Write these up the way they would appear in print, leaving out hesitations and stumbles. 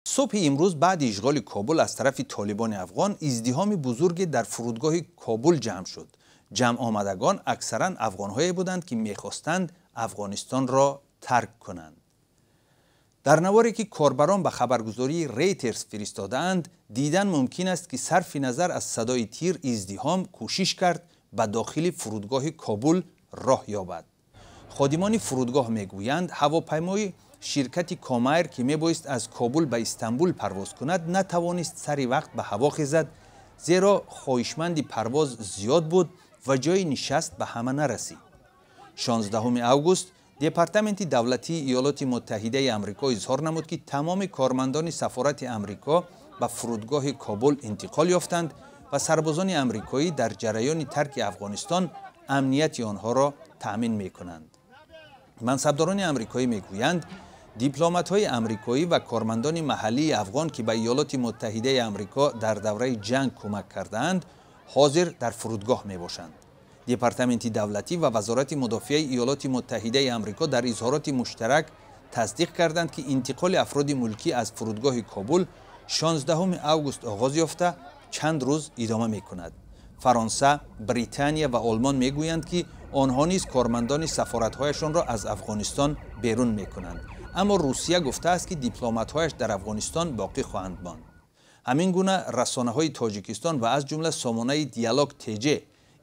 Субҳи имрӯз баъди ишғоли Кобул аз тарафи Толибони афғон издиҳоми бузурге дар фурудгоҳи Кобул ҷамъ шуд. Ҷамъомадагон аксаран афғонҳое буданд, ки мехостанд Афғонистонро тарк кунанд. Дар наворе, ки корбарон ба хабаргузории Рейтерс фиристодаанд, дидан мумкин аст, ки сарфи назар аз садои тир издиҳом кӯшиш кард ба дохили фурудгоҳи Кобул роҳ ёбад. Ходимони фурудгоҳ мегӯянд, ҳавопаймои ширкати Комайр, ки мебоист аз Кобул ба Истанбул парвоз кунад, натавонист сари вақт ба ҳаво хезад, зеро хоҳишманди парвоз зиёд буд ва ҷои нишаст ба ҳама нарасид. 16 август Департаменти давлатии Иёлоти Муттаҳидаи Амрико изҳор намуд, ки тамоми кормандони сафорати Амрико ба фурудгоҳи Кобул интиқол ёфтанд ва сарбозони амрикоӣ дар ҷараёни тарки Афғонистон амнияти онҳоро таъмин мекунанд. Мансабдорони амрикоӣ мегӯянд, дипломатҳои амрикоӣ ва кормандони маҳаллии афғон, ки ба Иёлоти Муттаҳидаи Амрико дар давраи ҷанг кӯмак кардаанд, ҳозир дар фурудгоҳ мебошанд. Департаменти давлатӣ ва Вазорати мудофиаи Иёлоти Муттаҳидаи Амрико дар изҳороти муштарак тасдиқ карданд, ки интиқоли афроди мулкӣ аз фурудгоҳи Кобул 16 август оғоз ёфта, чанд рӯз идома мекунад. Фаронса, Британия ва Олмон мегӯянд, ки онҳо низ кормандони сафоратҳояшонро аз Афғонистон берун мекунанд, аммо Русия гуфтааст, ки дипломатҳояш дар Афғонистон боқӣ хоҳанд монд. Ҳамин гуна расонаҳои Тоҷикистон ва аз ҷумла сомонаи Диалог ТЖ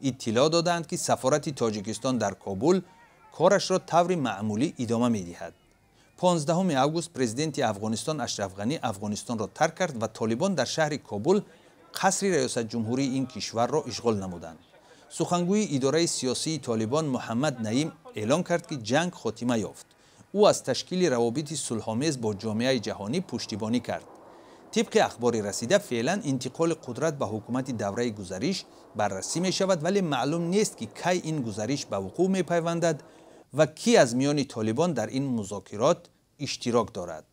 иттилоъ додаанд, ки сафорати Тоҷикистон дар Кобул корашро таври маъмулӣ идома медиҳад. 15 август президенти Афғонистон Ашраф Ғанӣ Афғонистонро тарк кард ва Толибон дар шаҳри Кобул қасри раёсатҷумҳурии ин кишварро ишғол намуданд. Сухангӯи идораи сиёсии Толибон Муҳаммад Наим эълон кард, ки ҷанг хотима ёфт. Ӯ аз ташкили равобити сулҳомез бо ҷомеаи ҷаҳонӣ пуштибонӣ кард. Тибқи ахбори расида, феълан интиқоли қудрат ба ҳукумати давраи гузариш баррасӣ мешавад, вале маълум нест, ки кай ин гузариш ба вуқӯъ мепайвандад ва кӣ аз миёни толибон дар ин музокирот иштирок дорад.